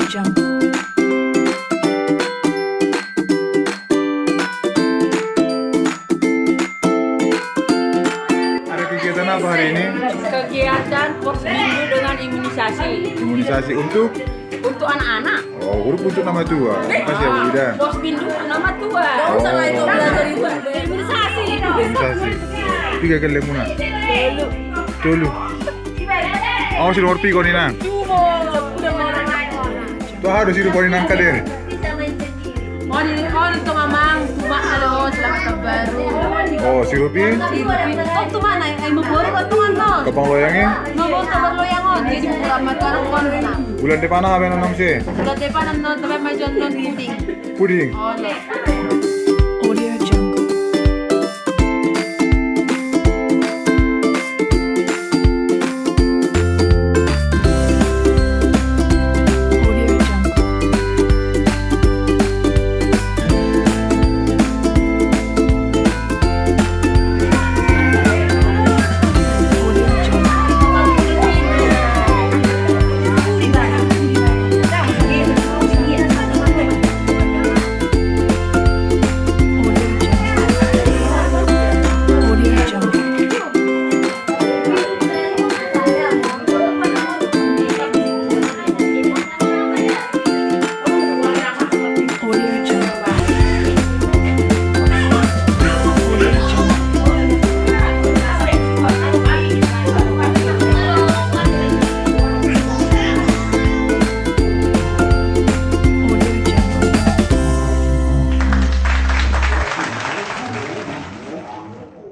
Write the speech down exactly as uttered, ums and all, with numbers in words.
Ada kegiatan apa hari ini? Kegiatan posyandu dengan imunisasi. Imunisasi untuk? Untuk anak-anak. Oh, huruf untuk nama tua. Makasih ya, Bu Ida. Posyandu nama tua. Oh. Imunisasi. Imunisasi. Piga gellengmuna? Tolu. Tolu. Oh, si Norpi kau ni, Nang? Tu aha do si Norpi, Nang, kade? Oh, di, oh, di tong, Amang, tumak, halo, selamat tahun baru. Oh, si Ropi? Si Ropi. Oh, tumak, na, ai, mau baru, oh, tumak, no. Kapang loyang i? Mau baru, tabar loyang, oh. Jadi, bulan mata, oh, na. Bulan depan apa yang nanam sih? Bulan depan, nanam, tabar maju, nanam puding. Puding? Oh, no.